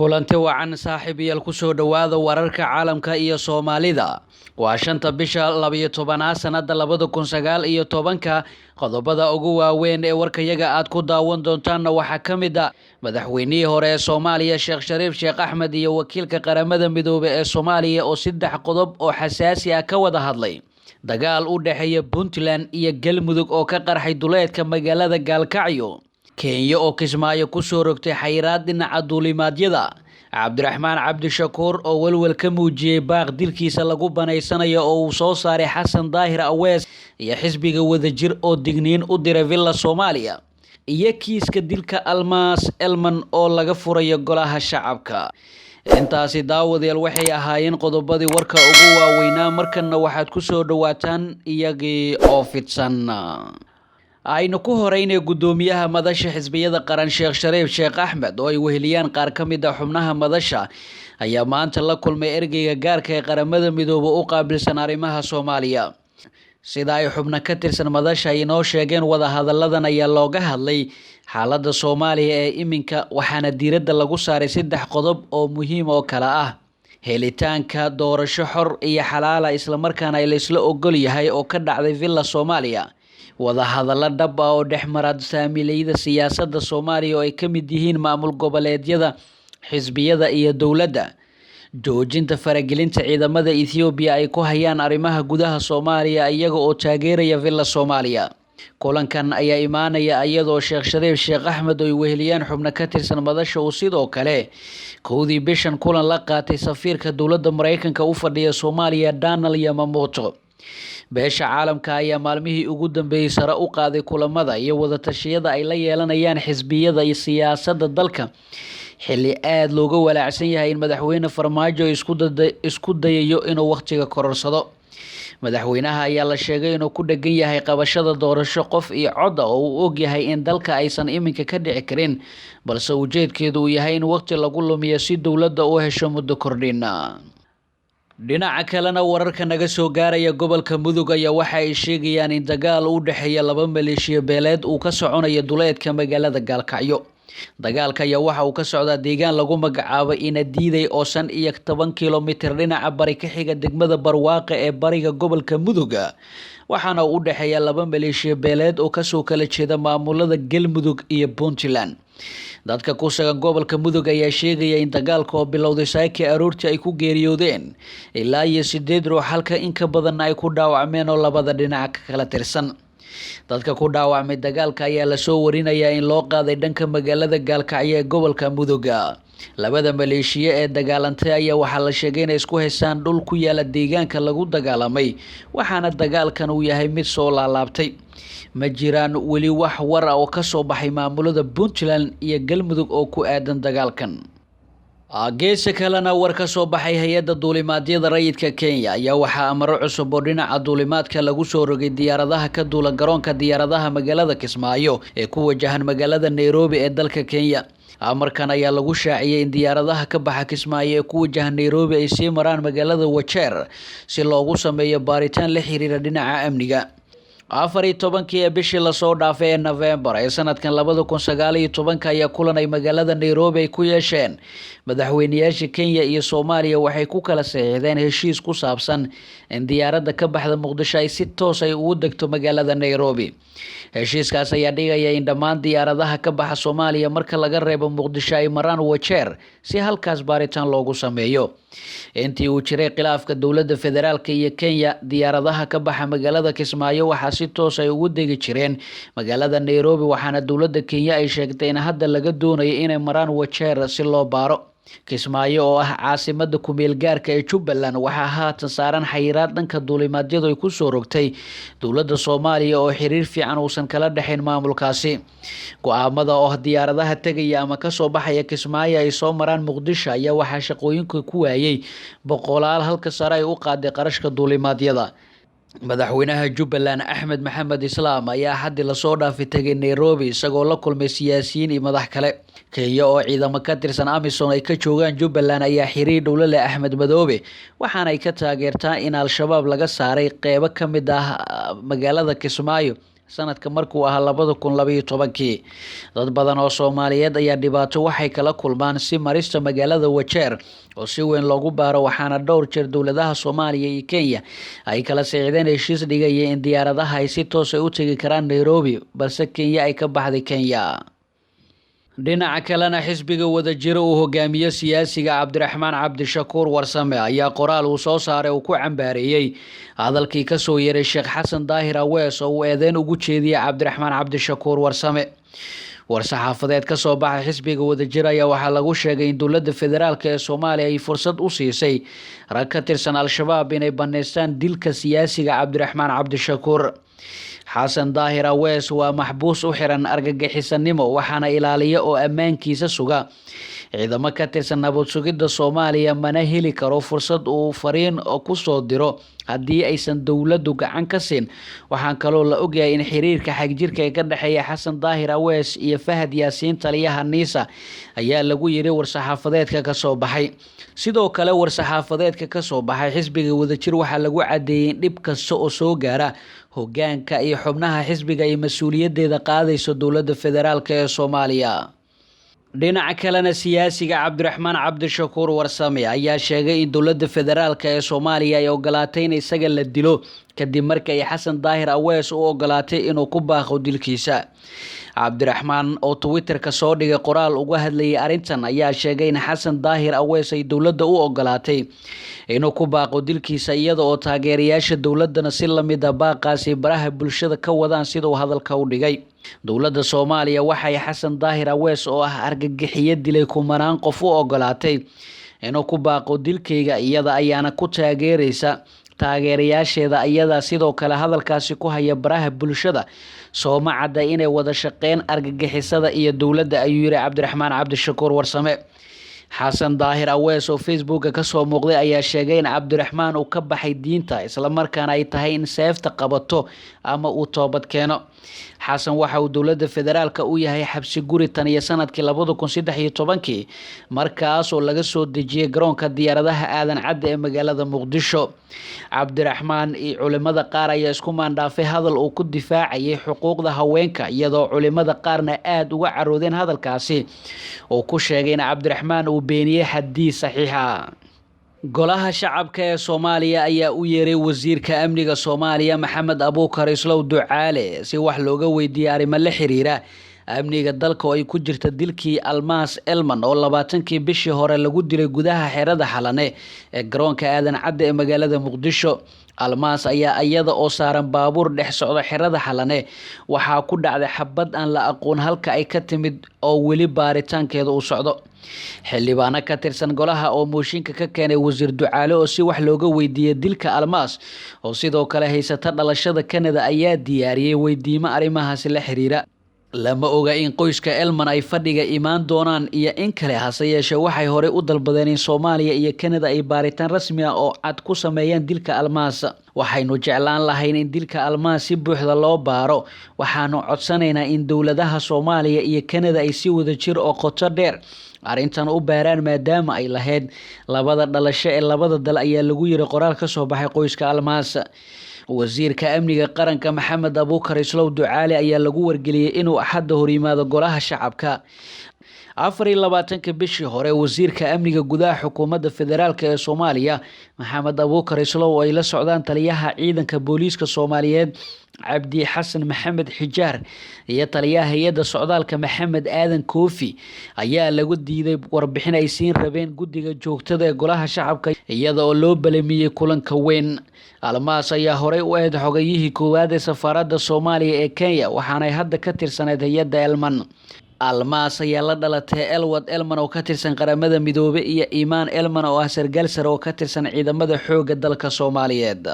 Kulanti wacan saaxiibayaal, kusoo dhowaada wararka caalamka iyo Soomaalida. Waa 5-ta bisha 12aad sanada 2019-ka. Qodobada ugu waaweyn ee warkayaga aad ku daawan doontaanna waxaa ka mid ah madaxweynihii hore ee Soomaaliya Sheekh Shariif Sheekh Axmed iyo wakiilka Qaramada Midoobay ee Soomaaliya oo 3 qodob oo xasaasi ah ka wada hadlay. Dagaal u dhexeeya Puntland iyo Galmudug oo ka qarxay duleedka magaalada Gaalkacyo. Kenya oo Kismaayo kusoo rogtay xayiraad dhinaca duulimaadyada. Cabdiraxmaan Cabdishakuur oo welwel ka muujiyey baaq dilkiisa lagu banaysanayo oo uu soo saaray Xasan Daahir Awees, iyo xisbiga Wadajir oo digniin u diray Villa Soomaaliya, iyo kiiska dilka Almaas Elman oo laga furayo golaha shacabka. Intaasi daawadayaal waxay ahaayeen qodobadii warka ugu waaweynaa. Markanna waxaad kusoo dhawaataan iyagii oo fidsan. Aynu ku horeynay guddoomiyaha madasha xisbiyada qaran Sheekh Shariif Sheekh Axmed oo ay weheliyaan qaar ka mid ah xubnaha madasha ayaa maanta la kulmay ergeyga gaarka ee Qaramada Midoobay u qaabilsan arrimaha Soomaaliya. Sida ay xubno ka tirsan madasha ay inoo sheegeen, wadahadalladan ayaa looga hadlay xaaladda Soomaaliya ee iminka, waxaana diiradda lagu saaray 3 qodob oo muhiim oo kala ah: helitaanka doorasho xor iyo xalaala islamarkaana la isla ogol yahay oo ka dhacday Villa Soomaaliya, wadahadallo dhab ah oo dhex mara saamilayda siyaasadda Soomaaliya oo ay ka mid yihiin maamul goboleedyada, xisbiyada iyo dowladda, joojinta faragelinta ciidamada Ethiopia ay ku hayaan arrimaha gudaha Soomaaliya iyaga oo taageeraya Villa Soomaaliya. Kulankan ayaa imaanaya iyadoo Sheekh Shariif Sheekh Axmed oo ay weheliyaan xubno ka tirsan madasha uu sidoo kale 1-dii bishan kulan la qaatay safiirka dowladda Mareykanka u fadhiya Soomaaliya Donald Yamamoto. Beesha caalamka ayaa maalmihii ugu dambeeyay sare u qaaday kulamada iyo wadatashyada ay la yeelanayaan xisbiyada iyo siyaasadda dalka, xilli aad looga walaacsan yahay in madaxweyne Farmaajo isku dayayo inuu waqtiga kororsado. Madaxweynaha ayaa la sheegay inuu ku dhegan yahay qabashada doorasho qof iyo cod ah oo uu og yahay in dalka aysan iminka ka dhici karin, balse ujeedkeedu uu yahay in waqti lagu lumiyo si dowladda u hesho muddo kordhin. Dhinaca kalena, wararka naga soo gaaraya gobolka Mudug ayaa waxa ay sheegayaan in dagaal u dhexeeya laba maleeshiyo beeleed uu ka soconayo duleedka magaalada Gaalkacyo. Dagaalka ayaa waxa uu ka socdaa deegaan lagu magacaabo Inadiiday oo 15 kilomitir dhinaca bari ka xiga degmada Barwaaqe ee bariga gobolka Mudug, waxaana uu u dhexeeya laba maleeshiyo beeleed oo kasoo kala jeeda maamulada Galmudug iyo Puntland. Dadka ku sugan gobolka Mudug ayaa sheegaya in dagaalka oo bilowday saakii aroortii ay ku geeriyoodeen ilaa iyo 8 ruux, halka in ka badanna ay ku dhaawacmeen oo labada dhinac ka kala tirsan. Dadka ku dhaawacmay dagaalka ayaa lasoo warinayaa in loo qaaday dhanka magaalada Gaalkacyo ee gobolka Mudug. Labada maleeshiye ee dagaalantay ayaa waxaa la sheegay inay isku haystaan dhul ku yaala deegaanka lagu dagaalamay, waxaana dagaalkan uu yahay mid soo laalaabtay. Ma jiraan weli wax war ah oo kasoo baxay maamulada Puntland iyo Galmudug oo ku aadan dagaalkan. Geesa kalena, war ka soo baxay hay-adda duulimaadyada rayidka Kenya ayaa waxaa amaro cusub oo dhinaca duulimaadka lagu soo rogay diyaaradaha ka duula garoonka diyaaradaha magaalada Kismaayo ee ku wajahan magaalada Nairobi ee dalka Kenya. Amarkan ayaa lagu shaaciyey in diyaaradaha ka baxa Kismaayo ee ku wajahan Nairobi ay sii maraan magaalada Wajeer si loogu sameeyo baaritaan la xiriira dhinaca amniga. 14-kii ee bishii lasoo dhaafay ee November ee sanadkan 2019-ka ayaa kulan ay magaalada Nairobi ay ku yeesheen madaxweynayaasha Kenya iyo Soomaaliya waxay ku kala saxiixdeen heshiis ku saabsan in diyaaradda ka baxda Muqdisho ay si toos ay ugu degto magaalada Nairobi. Heshiiskaas ayaa dhigaya in dhammaan diyaaradaha ka baxa Soomaaliya marka laga reebo Muqdisho ay maraan Wajeer si halkaas baaritaan loogu sameeyo. Intii uu jiray khilaafka dowladda federaalka iyo Kenya, diyaaradaha ka baxa magaalada Kismaayo waxaa si toos ay ugu degi jireen magaalada Nairobi, waxaana dowladda Kenya ay sheegtay in hadda laga doonayo inay maraan Wajeer si loo baaro. Kismaayo oo ah caasimada kumeel gaarka ee Jubbaland waxaa haatan saaran xayiraad dhanka duulimaadyadu ay ku soo rogtay dowladda Soomaaliya oo xiriir fiican uusan kala dhexayn maamulkaasi. Go'aamada oo diyaaradaha tegaya ama kasoo baxaya Kismaayo ay soo maraan Muqdisho ayaa waxaa shaqooyinka ku waayey boqolaal, halka sare ay u qaaday qarashka duulimaadyada. Madaxweynaha Jubbaland Axmed Maxamed Islaam ayaa xaddi lasoo dhaafay tegay Nairobi isagoo la kulmay siyaasiyiin iyo madax kale. Kenya oo ciidamo ka tirsan AMISOM ay ka joogaan Jubbaland ayaa xiriir dhow la leh Axmed Madoobe, waxaana ay ka taageertaa in Al-Shabaab laga saaray qeybo ka mid ah magaalada Kismaayo. Sanadka markuu ahaa 2012-kii, dad badan oo Soomaaliyeed ayaa dhibaato waxay kala kulmaan si marista magaalada Wajeer oo si weyn loogu baaro, waxaana dhowr jeer dowladaha Soomaaliya iyo Kenya ay kala saxiixdeen heshiis dhigaya in diyaaradaha ay si toos ah u tegi karaan Nairobi, balse Kenya ay ka baxday Kenya. Dhinaca kalena, xisbiga Wadajiro uu hogaamiyo siyaasiga Cabdiraxmaan Cabdishakuur Warsame ayaa qoraal uu soo saaray uu ku cambaareeyey hadalkii kasoo yeeray Sheekh Xasan Daahir Awees oo uu eedeyn ugu jeediyey Cabdiraxmaan Cabdishakuur Warsame. War-saxaafadeed kasoo baxay xisbiga Wadajir ayaa waxaa lagu sheegay in dowladda federaalk ee Soomaaliya ay fursad u siisay rag ka tirsan Al-Shabaab inay baneystaan dilka siyaasiga Cabdiraxmaan Cabdishakuur. Xasan Daahir Awees waa maxbuus u xiran argagixisanimo, waxaana ilaaliya oo ammaankiisa suga ciidamo ka tirsan nabad sugidda Soomaaliya, mana heli karo fursad uu fariin kusoo diro haddii aysan dowladdu gacan ka siin. Waxaan kaloo la ogyahay in xiriirka xagjirka ee ka dhexeeya Xasan Daahir Awees iyo Fahad Yaasiin, taliyaha NISA, ayaa lagu yiri war-saxaafadeedka kasoo baxay. Sidoo kale, war-saxaafadeedka kasoo baxay xisbiga Wadajir waxaa lagu cadeeyey in dhib kasta oo soo gaara hogaanka iyo xubnaha xisbiga ay mas-uuliyadeeda qaadayso dowladda federaalk ee Soomaaliya. Dhinaca kalena, siyaasiga Cabdiraxmaan Cabdishakuur Warsame ayaa sheegay in dowladda federaalk ee Soomaaliya ay ogolaatay in isaga la dilo kadib markii ay Xasan Daahir Awees u ogolaatay inuu ku baaqo dilkiisa. Cabdiraxmaan oo Twitter-ka soo dhigay qoraal uga hadlayay arrintan ayaa sheegay in Xasan Daahir Awees ay dowladda u ogolaatay inuu ku baaqo dilkiisa, iyada oo taageerayaasha dowladdana si lamid a baaqaasi baraha bulshada ka wadaan, sida uu hadalka u dhigay. Dowladda Soomaaliya waxay Xasan Daahir Awees oo ah argagixiyo dilay kumanaan qof u ogolaatay inuu ku baaqo dilkayga, iyada ayaana ku taageeraysa taageerayaasheeda ayadaa sidoo kale hadalkaasi ku haya baraha bulshada. Sooma cadda inay wada shaqeyn argagixisada iyo dowladda, ayuu yiri Cabdiraxmaan Cabdishakuur Warsame. Xasan Daahir Awees oo Facebooka kasoo muuqday ayaa sheegay in Cabdiraxmaan uu ka baxay diinta, islamarkaana ay tahay in seefta qabato ama uu toobad keeno. Xasan waxa uu dowladda federaalka u yahay xabsi guri tan iyo sanadkii 2013-kii, markaasoo laga soo dejiyey garoonka diyaaradaha Aadan Cadde ee magaalada Muqdisho. Cabdiraxmaan iyo culimada qaar ayaa isku maandhaafay hadal uu ku difaacayay xuquuqda haweenka, iyadoo culimada qaarna aada uga caroodeen hadalkaasi uu ku sheegay in Cabdiraxmaan uu beeniyey xadiis saxiixa. Golaha Shacabka ee Soomaaliya ayaa u yeeray wasiirka amniga Soomaaliya Maxamed Abuukar Islow Ducaale si wax looga weydiiyey arrimo la xiriira amniga dalka oo ay ku jirta dilkii Almaas Elman oo 20-kii bishii hore lagu dilay gudaha xerada Xalane ee garoonka Aadan Cadde ee magaalada Muqdisho. Almaas ayaa iyada oo saaran baabuur dhex socda xerada Xalane waxaa ku dhacday xabad aan la aqoon halka ay ka timid oo weli baaritaankeeda uu socdo. Xildhibaano ka tirsan golaha oo mooshinka ka keenay wasiir Ducaale oo si wax looga weydiiyey dilka Almaas oo sidoo kale haysata dhalashada Canada ayaa diyaariyey weydiimo arrimahaasi la xiriira. Lama oga in qoyska Elman ay fadhiga imaan doonaan iyo in kale, hase yeeshee waxay horey u dalbadeen in Soomaaliya iyo Canada ay baaritaan rasmi ah oo cad ku sameeyaan dilka Almaas. Waxaynu jeclaan lahayn in dilka Almaas si buuxda loo baaro. Waxaanu codsanaynaa in dowladaha Soomaaliya iyo Canada ay si wadajir oo qoto dheer arrintan u baaraan, maadaama ay lahayd labada dhalasho ee labada dal, ayaa lagu yiri qoraal ka soo baxay qoyska Almaas. Wasiirka amniga qaranka Maxamed Abuukar Islow Ducaale ayaa lagu wargeliyey inuu Axadda horyimaado golaha shacabka. 24-ka bishii hore, wasiirka amniga gudaha xukuumadda federaalk ee Soomaaliya Maxamed Abuukar Islow oo ay la socdaan taliyaha ciidanka booliiska Soomaaliyeed Cabdi Xasan Maxamed Xijaar iyo taliyaha hay-adda socdaalka Maxamed Aadan Koofi ayaa lagu diiday warbixin ay siin rabeen guddiga joogtada ee golaha shacabka, iyada oo loo balamiyey kulanka weyn. Almaas ayaa horey u ahayd xogayihii koowaad ee safaaradda Soomaaliya ee Kenya, waxaanay hadda ka tirsaneyd hay-adda Elman. Almaas ayaa la dhalatay Elwad Elman oo ka tirsan Qaramada Midoobey iyo Iimaan Elman oo ah sargaal sare oo ka tirsan ciidamada xoogga dalka Soomaaliyeed.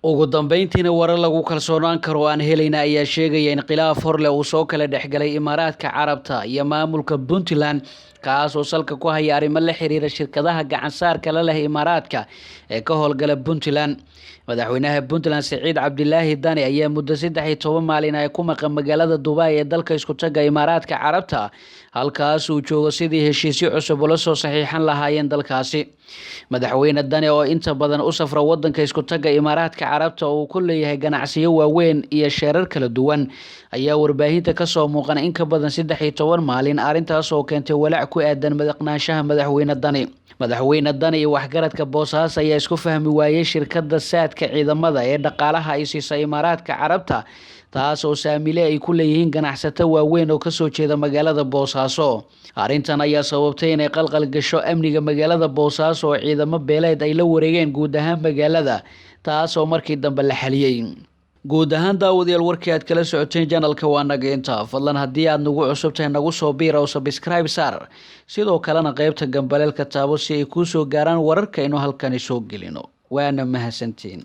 Ugu dambeyntiina, warar lagu kalsoonaan karo oo aan helayna ayaa sheegaya in khilaaf horleh uu soo kala dhexgalay Imaaraadka Carabta iyo maamulka Puntland, kaas oo salka ku haya arrimo la xiriira shirkadaha gacansaarka la leh Imaaraadka ee ka howlgala Puntland. Madaxweynaha Puntland Siciid Cabdilaahi Dani ayaa muddo 13 maalin ay ku maqan magaalada Dubai ee dalka iskutaga Imaaraadka Carabta, Halkaas uu joogo sidii heshiisyo cusub ula soo saxiixan lahaayeen dalkaasi. Madaxweyne Dani oo inta badan u safra wadanka Iskutaga Imaaraadka Carabta oo uu ku leeyahay ganacsiyo waaweyn iyo sheerar kala duwan, ayaa warbaahinta kasoo muuqan in ka badan 13 maalin, arrintaas oo keentay walaac ku aadan maqnaanshaha Madaxweyne Dani. Madaxweyne Dani iyo waxgaradka Boosaaso ayaa isku fahmi waayey shirkadda saadka ciidamada ee dhaqaalaha ay siisa Imaaraadka Carabta, taas oo saamile ay ku leeyihiin ganacsato waaweyn oo kasoo jeeda magaalada Boosaaso. Arrintan ayaa sababtay inay qalqal gasho amniga magaalada Boosaaso oo ciidamo beeleed ay la wareegeen guud ahaan magaalada, taas oo markii dambe la xaliyey. Guud ahaan, daawadayaal, warkii aad kala socoteen channelka waa naga intaa. Fadlan, haddii aad nagu cusub tahay, nagu soo biira oo subscribe saar, sidoo kalena qeybta gambaleelka taabo si ay kuu soo gaaraan wararka aynu halkani soo gelino. Waana mahadsantiin.